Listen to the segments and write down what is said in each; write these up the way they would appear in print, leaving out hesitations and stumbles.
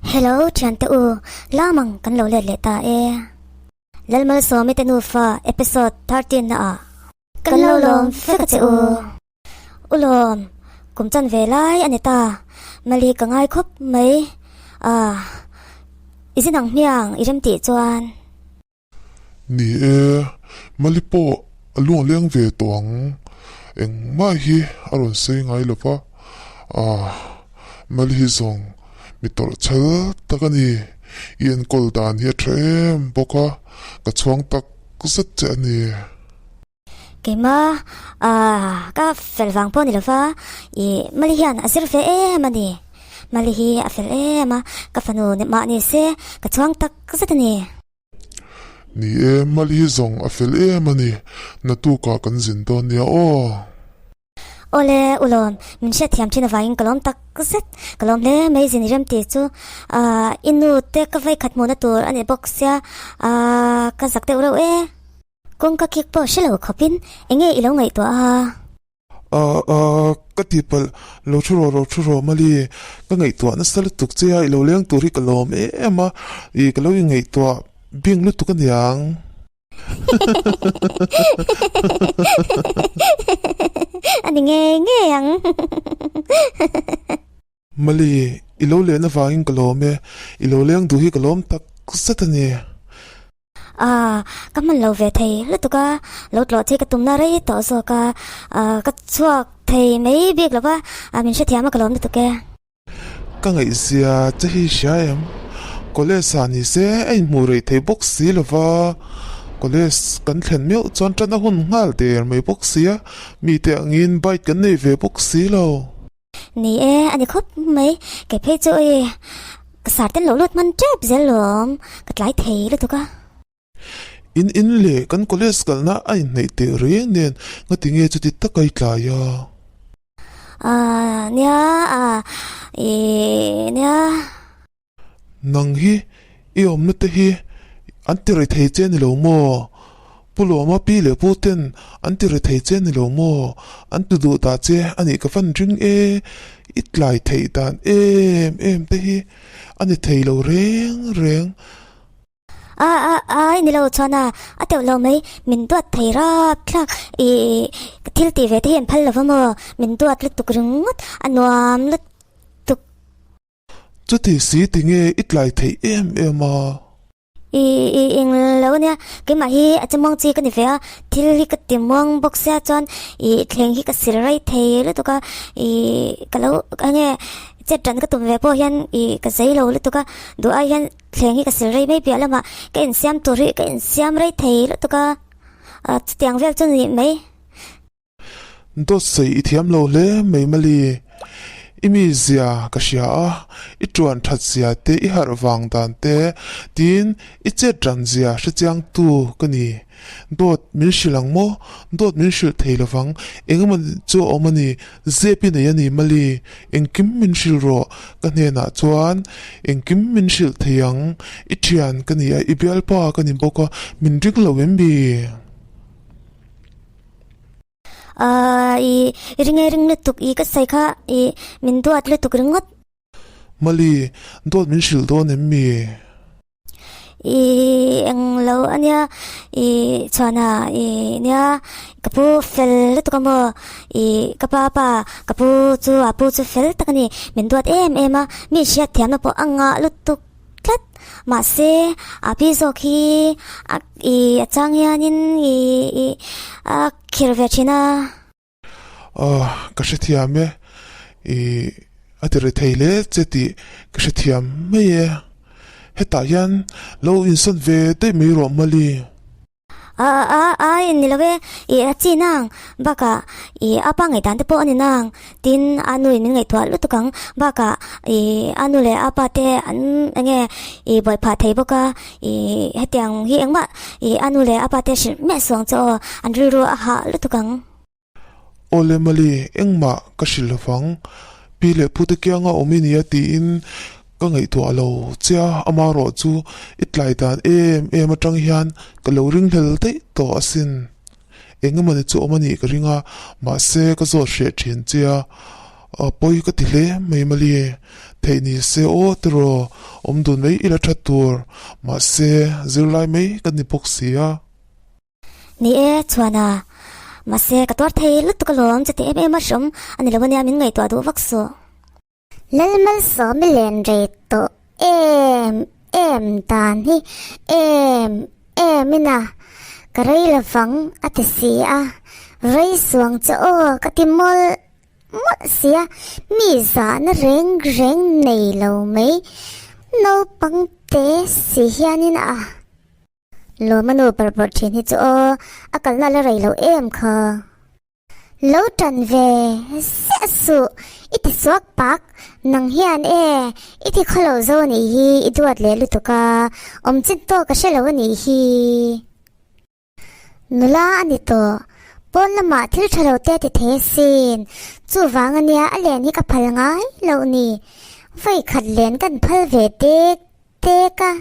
Hello thiante u, lamang kan lo let leh ta e. Lalmalsawmi te nufa episode 13 na ah kan lo lawm vek a che u. U lawm, kum chan ve lai a ni ta, mali ka ngai khawp mai. Ah, i zin ang hmiang i rem tih chuan. Ni e, Mali pawh a lung a leng ve tawh ang. Engmah hi a rawn sawi ngai lo va, ah, Mali hi zawng mi tawrh chhel tak a ni. I enkawl dan hi a tha em bawk a, ka chhuang tak zet che a ni. Keimah, ah, ka fel vang pawh ni lo va, ih, Mali hian a zir ve em a ni. Mali hi a fel em a, ka fanu mah ni se ka chhuang tak zet a ni. Ni e, Mali hi zawng a fel em a ni, naktukah kan zin dawn nia aw. Awle, u lawm, min hriat thiam thin avangin ka lawm tak zet. Ka lawm hle mai zin i rem tih chu. Ahh, i nu te ka vei khat hmuhna tur a ni bawk sia, ahh, ka zak deuh reuh e. Kawngka kik pawh hre lo khawpin eng nge i lo ngaihtuah a? Ahh, ahh, ka ti palh, lo thu rawh, lo thu rawh Mali, ka ngaihtuah nasa lutuk che a, i lo leng tur hi ka lawm em a, ih ka lo ingaihtuah bing lutuk aniang. A ni ngei ngei ang. Mali, i lo len avangin ka lawm e, i lo leng duh hi ka lawm tak zet a ni. Ah, ka hman lo ve thei lutuk a, lo tlawh che ka tumna rei tawh zawk a, ah ka chhuak thei mai bik lo va, min hrethiam a ka lawm lutuk e. Ka ngaihzia che hi hria em? College ah ni se a inhmuh rei thei bawk si lo va, college kan thlen meuh chuan tan a hun nghal der mai bawk si a, mite angin bike kan nei ve bawk si lo. Ni e, a ni khawp mai, kei phei chu ui ka sar ten lo lut hman tep zel lawm, ka tlai thei lutuk a. In in leh kan college kalna a inhnaih teh reng nen ngati nge chuti taka i tlai a? Aaa nia aa ih nia. Nang hi i awmna te hi an ti rei thei che ni lo maw? Pu Lawma pi leh pu ten an ti rei thei che ni lo maw? An ti duh dah che a nih ka van ring e, i tlai theih dan em em te hi a ni thei lo reng reng. A a ai ni lo chuan a a teuh lo mai min duat thei rap thlak ih ka thil tih ve te hi an phal lo va maw min duat lutuk ringawt a nuam lutuk. Chuti si tinge i tlai theih em em a? Ih ih eng lo ania keimah hi a che muang chi ka ni ve a thil hi ka ti muang bawk sia chuan ih thleng hi ka sil rei thei lutuk a ih ka lo enge chet tan ka tum ve pawh hian ih ka zei lo lutuk a duh ai hian. Thleng hi ka sil rei mai piah lamah ka insiam tur hi ka insiam rei thei lutuk a, chutiang vel chu ni mai. Dawt sawi i thiam lo hle mai Mali, i mi zia ka hria a, i tuan that zia te, i harh vang dan te, tiin i chet ran zia hrechiang tu ka ni. Dawt min hrilh ang maw? Dawt min hrilh thei lovang. Engemaw chu a awm a ni. Zep i nei a ni Mali. Engkim min hrilh rawh. Ka hnenah chuan engkim min hrilh thei ang. I thian ka ni a, i bialpa ka ni bawk a, min ring lo em mi? Aaa, i ring e ring lutuk i ka sawi kha i min duat lutuk ringawt. Mali, dawt min hrilh dawn em mi? I eng lo a nia, i chhuana i nia, ka pu fel lutuk a maw, i ka pa pa ka pu chu a pu chu fel tak a ni, min duat em em a, mi hriat thiamna pawh a ngah lutuk tlat, mahse a pi zawk hi a i a chang hianin i i a khir ve thin a. Aw, ka hrethiam e, i a ti ri thei hle che tih ka hrethiam mai e. Hetah hian lo insawn ve daih mai rawh Mali. A a a ni lo e, i a chi nang bakah i a pa ngaihdan te pawh a ni nang tin a nu in min ngaihtuah lutuk ang bakah i a nu leh a pa te an enge i buai phah thei bawk a i hetiang hi engmah i a nu leh a pa te hrilh miah suang chu aw an rilru a hah lutuk ang. Awle Mali, engmah ka hrilh lovang. Pi leh Pute kianga awm i nia tiin ka ngaihtuah lo che a, amarawh chu i tlai dan em em atang hian ka lo ringhlel daih tawh asin. Eng emawni chu awm a nih ka ring a, mahse ka zawt hreh thin che a. A pawi ka ti hle mai Mali. Theih ni se aw tiraw, awm dun mai ila tha tur. Mahse, zirlai mai ka ni bawk si a. Ni e, Chhuana. Mahse, ka tuar thei lutuk alawm chuti em em a hreawm a ni lo ania min ngaihtuah duh vak suh. Lalmalsawmi len rei tawh em em dan hi em em in a ka rei lovang a ti si a, rei suang che aw ka ti mawlh mawlh si a, mi zahna reng reng nei lo mai naupang te si hianin a lawm a nu bawrh bawrh thin hi chu aw a kalna la rei lo em kha. Lo tan ve ziah suh, i ti suak pak, nang hian e, i ti khaw lo zo a nih hi, i duat leh lutuk a, awm chin tawk a hre lo a nih hi. Nula a ni tawh, pawn lamah thil tha lo te a ti thei asin, chuvang a nia a len hi ka phal ngai loh ni, vawi khat len kan phal ve dek Tek a,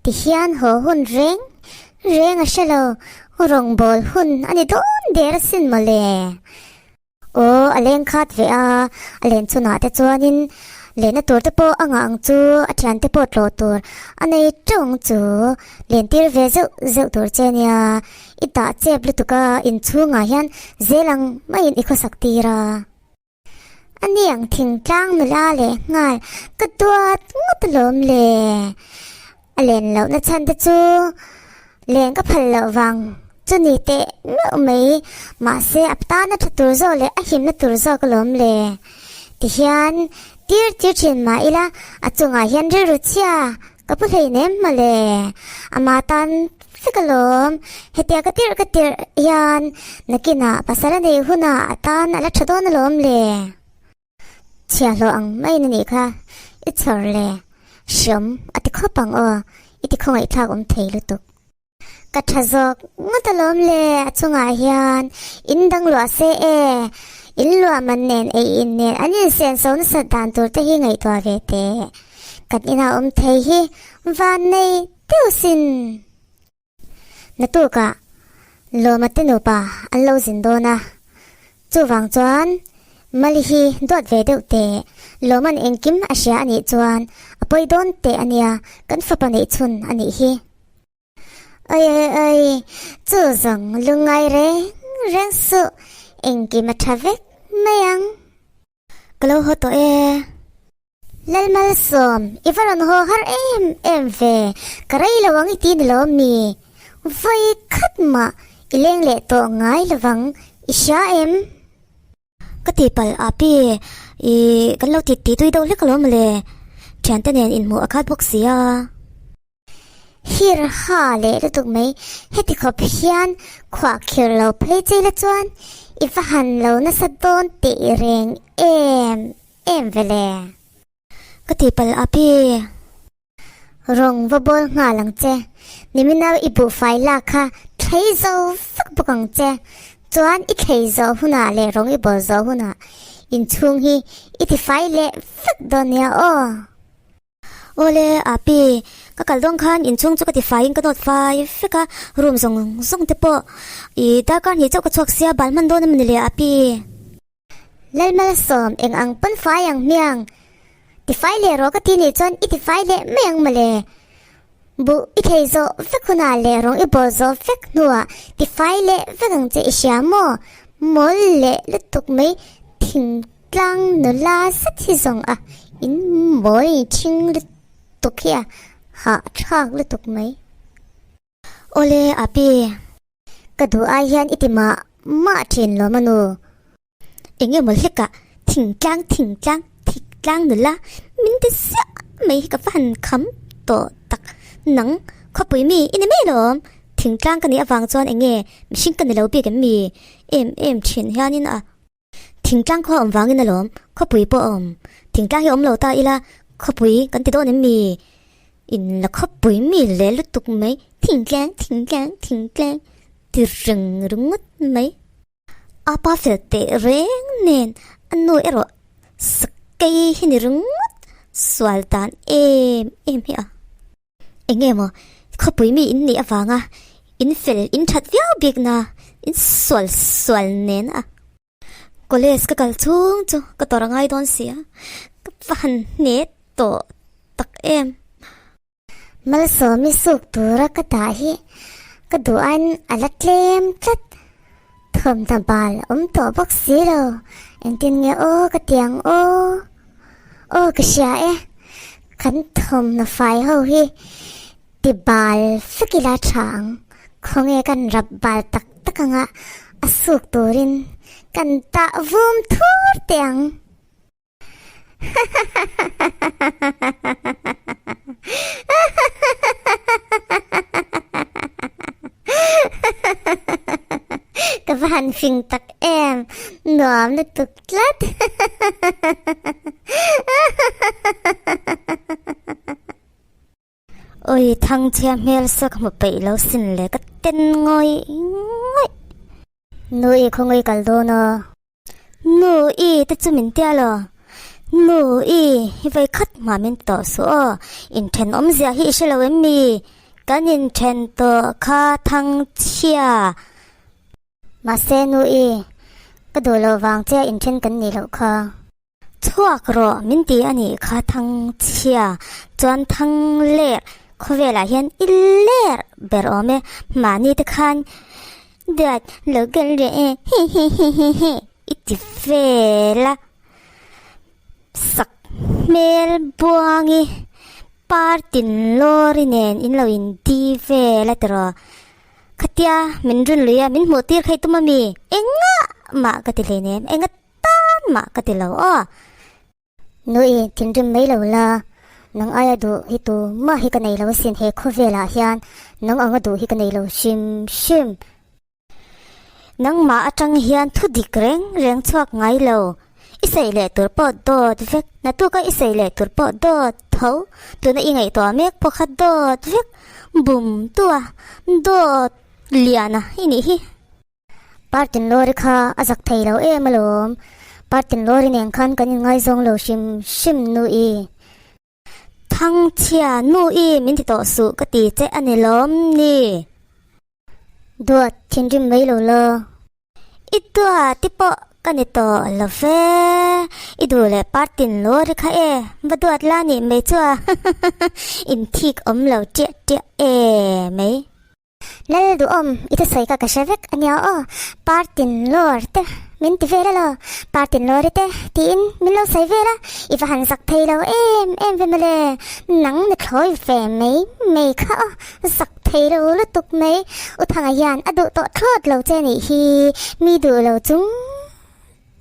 ti hian haw hun reng reng a hre lo, rawngbawl hun a ni dawn der asin mawle. Aw, a leng khat ve a, a len chhunah te chuanin lehna tur te pawh a ngah ang chu, a thian te pawh tlawh tur a nei teuh ang chu, len tir ve zeuh zeuh tur che nia, i dah chep lutuk a, inchhungah hian zel ang maiin i khawsak tir a. A niang thingtlang nula leh nghal ka duat ngawt alawm le. A len lohna chhan te chu len ka phal loh vang chu ni teh meuh mai, mahse a tana tha tur zawk leh a himna tur zawk alawm le. Tihian tir tir thin mah ila a chungah hian rilru chhia Ka pu hleinem mawle, ama tan vek alawm, hetia ka tirh ka tirh hian nakinah pasal a neih hunah a tan a la tha dawn alawm le. Chhiahhlawh ang maiin a nih kha, i chhawr le, hriawm a ti khawp ang aw, i ti khawngaihthlak awm thei lutuk. Ka tha zawk ngawt alawm le, a chungah hian in dang luah se e, in luah man nen ei in nen an insen so nasat dan tur te hi ngaihtuah ve teh. Kan inah awm thei hi van nei deuh sin. Naktukah Lawma te nupa an lo zin dawn a, chuvang chuan Mali hi duat ve deuh teh, Lawman engkim a hria a nih chuan a pawi dawn teh a nia, kan fapa neih chhun a nih hi. Oi oi oi, chu zawng lungngai reng reng suh, engkim a tha vek mai ang. Ka lo haw tawh e. Lalmalsawm, i va rawn haw har em em ve, ka rei lo ang i ti ni lo mi? Vawi khat mah i leng leh tawh ngai lovang, i hria em? Ka ti palh a pi, i kan lo ti ti tui deuh hlek alawm mawle, thiante nen inhmuh a khat bawk si a. Hir ha leh lutuk mai, heti khawp hian khuah khir lo phei chei la chuan i va han lo nasa dawn tih reng em em ve le. Ka ti palh a pi. Rawng va bawl nghal ang che. Nimin au i buhfai lak kha thlei zo vek bawk ang che. Chuan i thlei zawh hunah leh rawng i bawl zawh hunah inchhung hi i tifai leh vek dawn nia aw. Awle Api, ka kal dawn khan inchhung chu ka tifaiin ka nawt fai vek a, room zawng zawng te pawh i darkar hnih chauh ka chhuak sia bal hman dawn emawni le Api. Lalmalsawm eng ang pawn fai ang hmiang? Tifai leh rawh ka ti nih chuan i tifai leh mai ang mawle. Buh i thei zawh vek hunah leh rawng i bawl zawh vek hnuah tifai leh vek ang che i hria maw? Mawl leh lutuk mai thingtlang nula zet hi zawng a in mawl thing lutuk hi a hahthlak lutuk mai. Awle Api, ka duh ai hian i ti mah mah thin lo manu. Eng emaw hlekah thingtlang thingtlang thiktlang nula min ti siah mai hi ka va han kham tawh tak. Nang khawpui mi i ni mai alawm, thingtlang ka nih avang chuan eng nge mihring ka ni lo bik em mi? Em em thin hianin a. Thingtlang khua awm vangin alawm, khawpui pawh a awm. Thingtlang hi awm lo ta ila, khawpui kan ti dawn em mi? In la khawpui mi leh lutuk mai, thingtlang, thingtlang, thingtlang ti reng ringawt mai. A pa fel teh reng nen a nu erawh sakei hi ni ringawt, sual dan em em hi a. Eng nge maw khawpui mi in nih avanga in fel in that viau bik na in sual sual nen a. College ka kal chhung chu ka tawrh a ngai dawn si a, ka va han hne tawh tak em. Malsawmi suk tura ka dah hi ka duh aiin a la tlem tlat. Thawmhnaw bal a awm tawh bawk si lo, engtin nge aw ka ti ang aw? Aw ka hria e, kan thawmhnaw fai ho hi ti bal vek ila tha ang, khawnge kan rap bal tak tak anga a suk turin kan tah vum thur teh ang. Ka va han fing tak em, nuam lutuk tlat. Oi Thangchhia hmel sa ka hmu peih lo sin le ka ten ngawih ngawih. Nu i khawngaih kal dawn a. Nu i te chu min tia lo. Nu i hi vei khat hma min tawh suh aw. Inthen awmzia hi i hre lo em mi? Kan inthen tawh kha Thangchhia. Mahse nu i, ka duh loh vang che a inthen kan nih loh kha. Chhuak rawh min ti a nih kha Thangchhia chuan Thangler khawvelah hian i ler ber awm e, mahni te khan Duat lo kal reh e hi hi hi hi hi i ti vel a, sak hmel buangi par tin lawri nen in lo in di vel a tiraw. Khatia min run lui a min hmuh tir kha i tum a mi? Engah mah ka ti hleinem, engah tan mah ka ti lo aw. Nui thinrim mai lo la, nang aia duh hi tu mah hi ka nei lo asin he khawvelah hian nang anga duh hi ka nei lo hrim hrim. Nangmah atang hian thu dik reng reng chhuak ngai lo, i saih leh tur pawh dawt vek, naktuka i saih leh tur pawh dawt tho, tuna i ngaihtuah mek pawh kha dawt vek, bum tua dawt liana i nih hi. Partin lawri kha a zak thei lo em alawm, Partin lawri nen khan kan inngaizawng lo hrim hrim nu i. Thangchhia nu i min ti tawh suh ka ti che a ni lawm ni. Duat thinrim mai lo la. I duat i pawh ka ni tawh lo ve, i duh leh Partin lawri kha e, va duat la nih mai chu a, inthik awm lo tiah tiah e mai. Lal duhawm i thusawi kha ka hre vek a nia aw, Partin lawr te min ti vel alo, Partin lawri te tiin min lo sawi vel a, i va han zak thei lo em em ve mawle, nang ni thlawi ve mai mai kha aw, zak thei lo lutuk mai, U Thanga hian a duh tawh thlawt lo che nih hi, mi duh lo chung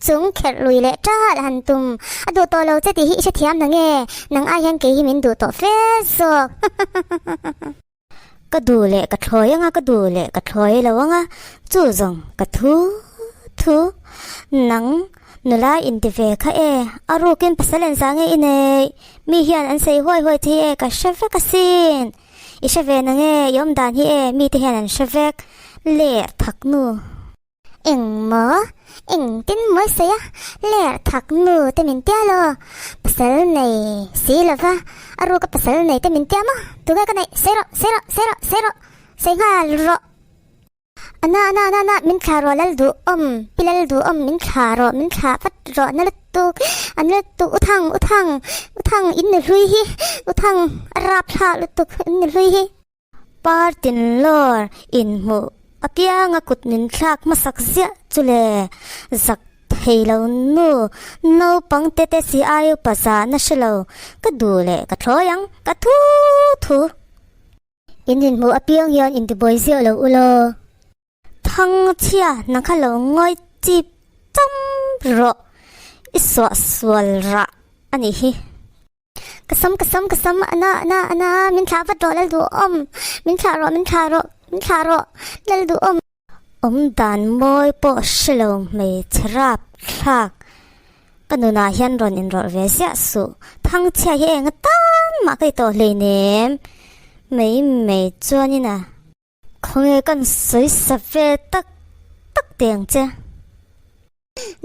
chung kherh lui leh ṭal a han tum, a duh tawh lo che tih hi i hrethiam na nge, nang ai hian kei hi min duh tawh fe zawk. Ka duh leh ka thlawi anga, ka duh leh ka thlawi lo anga, chu zawng ka thu thu. Nang nula inti ve kha e, a rukin pasal en zah nge i nei? Mi hian an sawi huai huai thei e, ka hre vek asin. I hre ve na nge, i awm dan hi e, mite hian an hre vek. Ler thak nu. Engmaw? Engtin mawi sawi a? Ler thak nu te min tia lo. Pasal nei si lova a ruka pasal nei te min tia maw? Tunge ka neih? Sawi rawh, sawi rawh, sawi rawh, sawi rawh, sawi nghal rawh. Ana, ana, ana, ana, min thlah rawh lal duhawm, pi lal duhawm min thlah rawh, min thlah vat rawh, na lutuk, an lutuk, u thang, u thang, u thang, in nu hlui hi, u thang, a rap thlak lutuk, in nu hlui hi. Partin lawr inhmuh apianga kut min thlak hmasak ziah chu le, zak thei lo nu, naupang te te si ai upa zahna hre lo, ka duh leh ka thlawi ang, ka thu thu. In inhmuh apiang hian intibuai ziah lo u law. Thangchhia nang kha lo ngawi chip cham rawh, i suahsual rah a nih hi. Ka sam, ka sam, ka sam, ana, ana, ana, min thlah vat rawh lal duhawm, min thlah rawh, min thlah rawh, min thlah rawh lal duhawm. Awm dan mawi pawh hre lo hmeichhe rap thlak ka nunah hian rawn inrawlh ve ziah suh, Thangchhia hi eng atan mah ka i tawh hleinem mai mai chuanin a. Khawnge kan sawi sa ve tak tak teh ang che.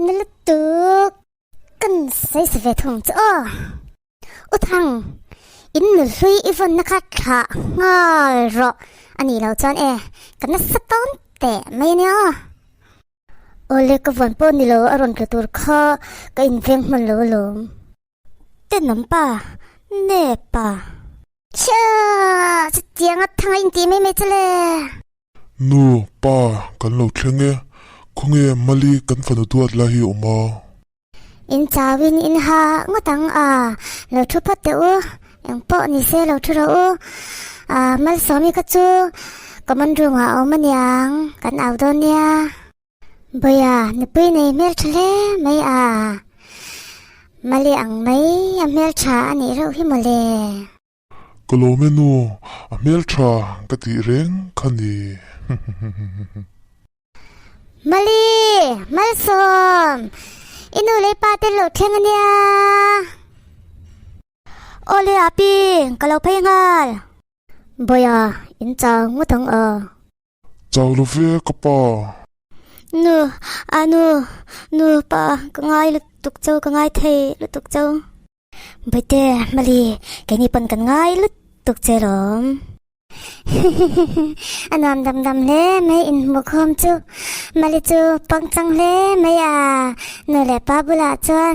Na lutuk kan sawi sa ve thung chu aw. U Thang, in nu hlui i vawnna kha thlah nghal rawh a nih loh chuan e, ka nasa tawn teh mai a nia aw. Awle ka vawn pawh ni lo a rawn tla tur kha ka inveng hman lo alawm. Tenawm pa, nep pa. Chhia! Chutiang a thang a intih mai mai chu le. Nu, pa, kan lo thleng e. Khawnge Mali kan fanu duat lai hi a awm a? In chauin in ha ngawt ang a, lo thu phawt teh u, eng pawh ni se lo thu rawh u. A, Malsawmi kha chu common room ah a awm aniang, kan au dawn nia. Bawiha, nupui nei hmeltha hle mai a, Mali ang mai a hmeltha a nih reuh hi mawle. Ka lawm e nu, a hmeltha ka tih reng kha ni. Mali, Malsawm, i nu leh i pa te lo thleng a nia. Awle Api, ka lo phei nghal. Bawiha, in chau ngawt ang aw. Chau lo ve ka pa. Nu, a nu, nu pa, ka ngai lutuk chau, ka ngai thei lutuk chau. Bawihtê, Mali, keini pawn kan ngai lutuk che lawm. A nuam dam dam hle mai inhmuhkhawm chu. Mali chu pangchang hle mai a, nu leh pa bulah chuan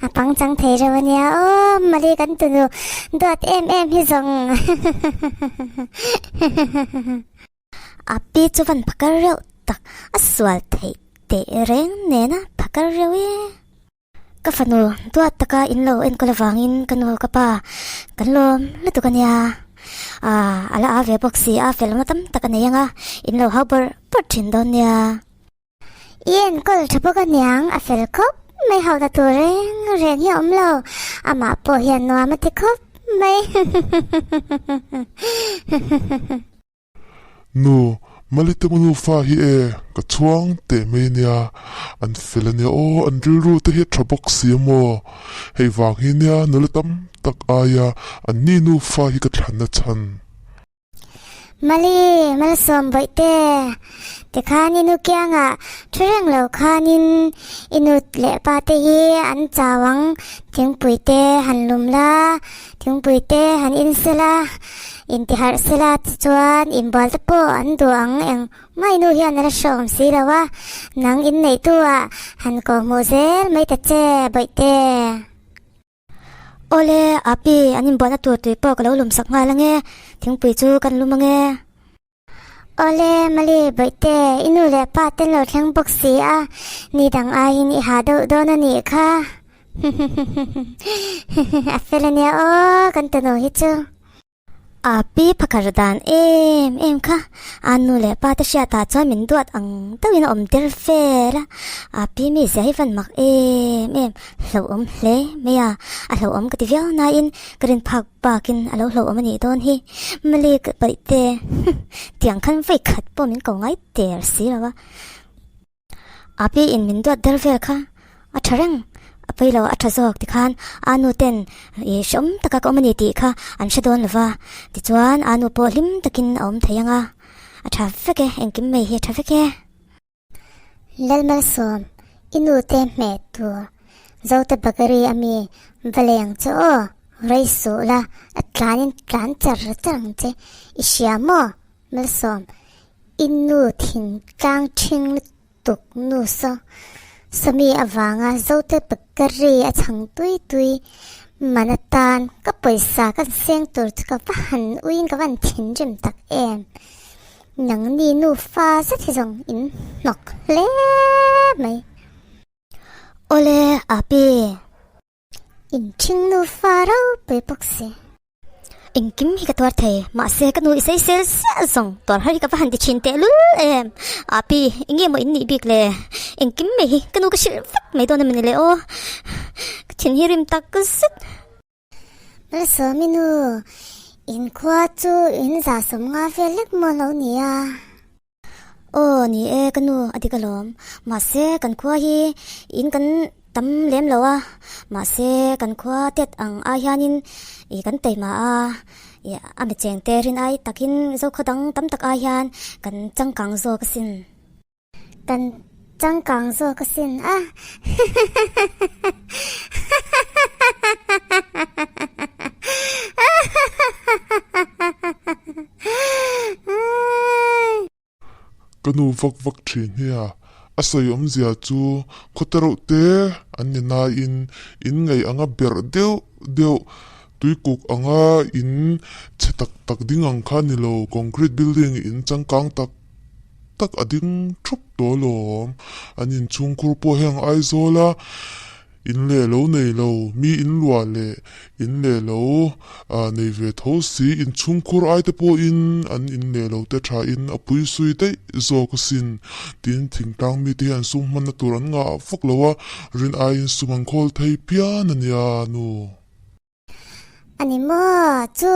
a pangchang thei reuh a nia aw, Mali kan tunu duat em em hi zawng. A pi chu van phakar reuh tak, a sual theih teh reng nena phakar reuh e. Ka fanu duat taka in lo enkawl avangin ka nu ka pa kan lawm lutuk a nia. Aaa a la a ve bawk si a, fel anga tam tak a nei ang a, in lo hau bawrh bawrh thin dawn nia. I enkawl tha bawk a niang, a fel khawp mai hauhna tur reng reng hi a awm lo, amah pawh hian nuam a ti khawp mai. Nu, Malitema nufa hi e, ka chhuang teh mai ania, an fel ania aw, an rilru te hi a tha bawk si a maw? Hei vang hi nia nula tam tak aia an ni nufa hi ka thlan na chhan. Mali, Malsawm bawihte, tikhan i nu kiangah thu reng lo khanin i nu leh pa te hi an chau ang, thingpui te han lum la, Thingpui te han in sela, intiharh sela tichuan inbual te pawh an duh ang eng mai nu hian a la hreawm si lo a, nang inneihtu ah han ko hmuh zel mai ta che bawihte. Awle, Api, an inbualna tur tui pawh ka lo lum sak nghal ange, thingpui chu kan lum ange. Awle, Mali, bawihte, i nu leh pa ten lo thleng bawk si a, ni dang aiin i ha deuh dawn a nih kha. A fel a nia aw, kan tunu hi chu. A pi phakar dan em em kha, a nu leh pa te hriatah chuan min duat ang deuhin a awm tel fel a, a pi mizia hi van mak em em, hlauhawm hle mai a, a hlauhawm ka ti viau nain ka rin phak Bakin a lo hlauhawm a nih dawn hi. Malik paihte tiang khan vawi khat pawh min ko ngai der si lo a. Api in min duat der vel kha a tha reng, a pawi lo a tha zawk tikhan a nu ten i hreawm taka ka awm a ni tih kha an hre dawn lo va. Tichuan a nu pawh hlim takin a awm thei ang a, a tha vek e, engkim mai hi a tha vek e. Lalmalsawm, i nu te hmeh tur Zote Bakery a mi va lei ang che aw, rei suh la, a tlanin tlan char char ang che, i hria maw? Malsawm, i nu thingtlang ṭhing lutuk nu saw sawmi avanga Zote Bakery a chhang tui tui man atan ka pawisa ka seng tur chu ka va han uiin ka va han thinrim tak em. Nangni nufa zet hi zawng in hnawk hle mai. Awle Api. In ṭhing nufa ropui bawk si. Engkim hi ka tuar thei, mahse ka nu i sawisel ziah zawng tuar har hi ka va han ti ṭhin teh lul em. Api, enge maw in nih bik le? Engkim mai hi ka nu ka hrilh vek mai dawn a mawni le aw. Ka thin hi rim tak zet. Malsawmi nu, in khua chu in zahsawm nga vel lek maw lo ni a? Aw ni e ka nu a dik alawm, mahse kan khua hi in kan tam lem lo a, mahse kan khua tet ang ai hianin ih kan taima a, ih a micheng te rin ai takin zokhaw dang tam tak ai hian kan changkang zawk asin. Kan changkang zawk asin a. Ka nu vak vak thin hi a. A sawi awmzia chu khawte reuh te an ni nain in ngaih anga berh deuh deuh tuikuk anga in chhe tak tak ding ang kha ni lo, concrete building in changkang tak tak a ding thup tawh alawm. An inchhungkhur pawh heng Aizawl a In leh lo nei lo, mi in luah leh in leh lo nei ve tho si, in chhungkhur ai te pawhin an in leh lo te thain a pui sui daih zawk asin. Tin, thingtlang mite hian sum hmanna tur an ngah vak lo a, rin aiin sum an khawl thei phian a nia nu. A ni maw? Chu,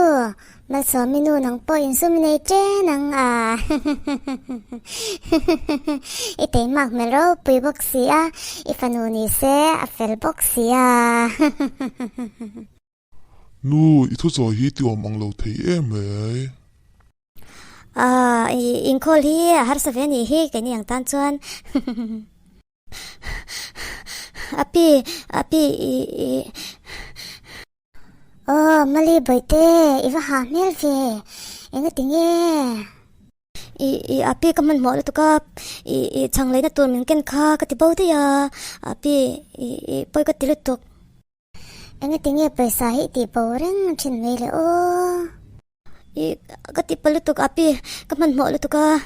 Malsawmi nu nang pawh insum i nei chen ang a. I teimak hmel ropui bawk si a, i fanu ni se a fel bawk si a. Nu, i thuchawi hi ti awm ang lo thei em mai. Aaa, inkhâwl hi a harsa ve a nih hi, keini ang tân chuan. Api, api, i, i. Aw, Mali Bawihte, i va hah hmel ve, engati nge? I, i, api ka hmanhmawh lutuk a, i, i chhang leina tur min ken kha ka ti bo daih a, api, i, i, pawi ka ti lutuk. Engati nge pawisa hi i tih bo reng thin mai le aw? I ka ti pa lutuk api ka hmanhmawh lutuk a,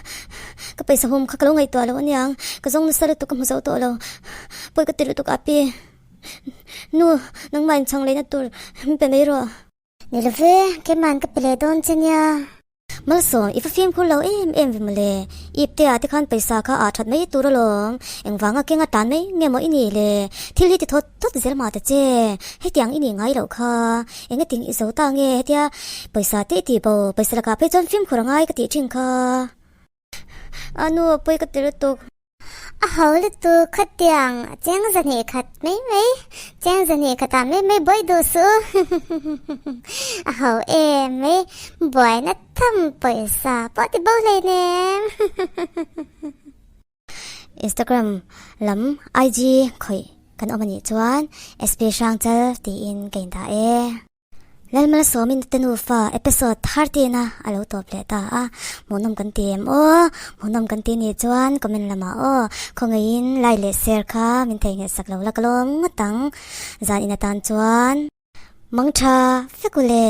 ka pawisa hum kha ka lo ngaihtuah lo aniang, ka zawng nasa lutuk ka hmu zo tawh lo, pawi ka ti lutuk api. Nu, nangmah inchhang leina tur min pe mai rawh. Ni lo ve, keima'n ka pe leh dawn che nia. Malsawm, i va fimkhur lo em em ve mawle. Ipte ah te khan pawisa kha ah that mai tur alawm. Engvanga kenga tan mai nge maw i nih le? Thil hi ti thawt thawt zel mah ta che. Hetiang i nih ngai loh kha. Engating i zo ta nge hetia pawisa te i tih bo, pawisa lakah phei chuan fimkhur a ngai ka tih thin kha. A nu a pawi ka ti lutuk. A ho lutuk khatiang cheng zahnih khat mai mai, cheng zahnih khatah mai mai buai duh suh u. A ho em mai, buaina tham pawisa pawh ti bo hleinem. Instagram lam IG khawih kan awm a nih chuan SP Hrangchal tiin ka indah e. Lalmalsawmin te nufa episode 13 a a lo tawp leh ta a, hmuhnawm kan ti em aw? Hmuhnawm kan ti nih chuan comment lamah aw, khawngaihin like leh share kha min theihnghilh sak lo la ka lawm ngawt ang. Zan in atan chuan mangtha vek u le.